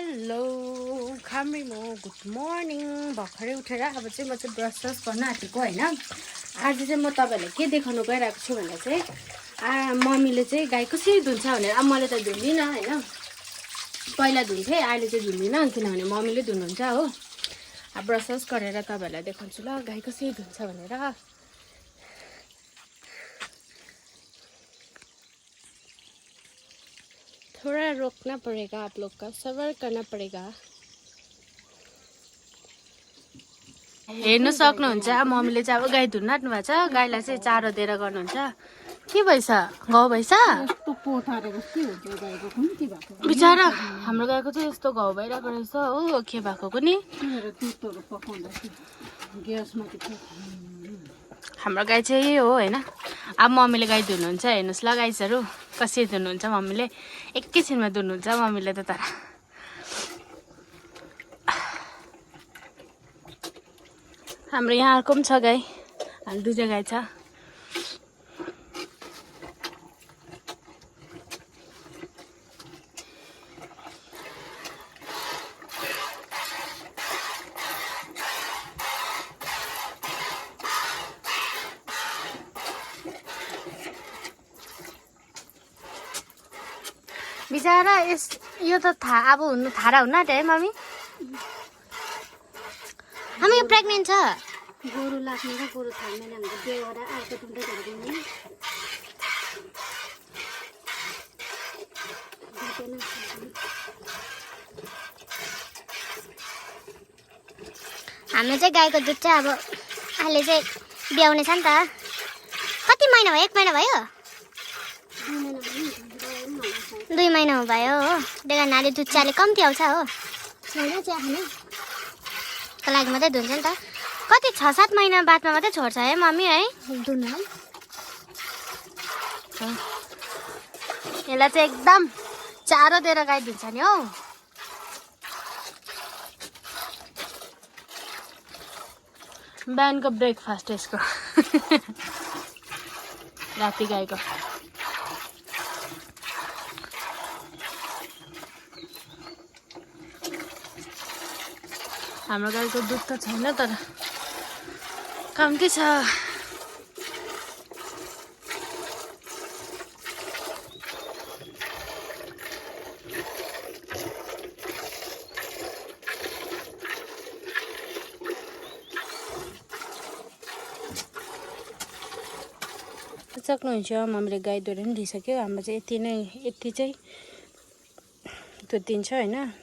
Hello खामरीमो good morning भर्खरै उठेर अब चाहिँ म चाहिँ ब्रस गर्न आँटेको हैन। आज चाहिँ म तपाईहरुलाई के देखाउन गइरहेको छु भन्दा चाहिँ मम्मीले चाहिँ गाई कसरी धुन्छ भनेर। अब मैले त धुन्दिन हैन, पहिला धुन्थे अहिले चाहिँ धुन्दिन किनभने मम्मीले धुनुहुन्छ हो। अब ब्रस गरेर तपाईहरुलाई देखाउँछु ल गाई कसरी धुन्छ भनेर। थोड़ा रोकना पड़ेगा, आप लोग का सबर करना पड़ेगा। हेर्नु सक्नुहुन्छ मम्मीले चाहिँ अब गाई धुन आँट्नु भएको छ। गाईलाई चाहिँ चारो दिएर गर्नुहुन्छ। के भइछ घाउ भइछ बिचारा हाम्रो गाईको चाहिँ यस्तो घाउ भइरहेको रहेछ हो। के भएको कुनी हाम्रो गाई चाहिँ यही हो हैन। अब मम्मीले गाई धुनुहुन्छ हेर्नुस् ल गाइसहरु कसरी धुनुहुन्छ मम्मीले। एकैछिनमा धुनुहुन्छ मम्मीले त। तर हाम्रो यहाँको पनि छ गाई, हामी दुईटा गाई छ। बिचारा यो त अब हुनु थारा हुन आँट्यो है मम्मी। हामी यो प्रेग्नेन्ट छ। गोरु लाग्ने र गोरु थाल्ने हाम्रो बेहोरा अर्को टुम्टे गर्दिने। हाम्रो चाहिँ गाईको दुध चाहिँ अब अहिले चाहिँ ब्याउने छ नि त। कति महिना भयो? 1 महिना भयो? 2 महिना भयो हो। त्यही कारण अहिले दुध चाहिँ अलिक कम्ती आउँछ हो। छैन चिया खानेको लागि मात्रै धुन्छ नि त। कति 6-7 महिना बादमा मात्रै छोड्छ है मम्मी है दुध। यसलाई चाहिँ एकदम चारो दिएर गाई धुन्छ नि हौ। बिहानको ब्रेकफास्ट यसको राति गाईको। हाम्रो गाईको दुध त छैन तर कम्ती छ। सक्नुहुन्छ मम्मीले गाई दुध पनि दिइसक्यो। हाम्रो चाहिँ यति चाहिँ दुध दिन्छ हैन।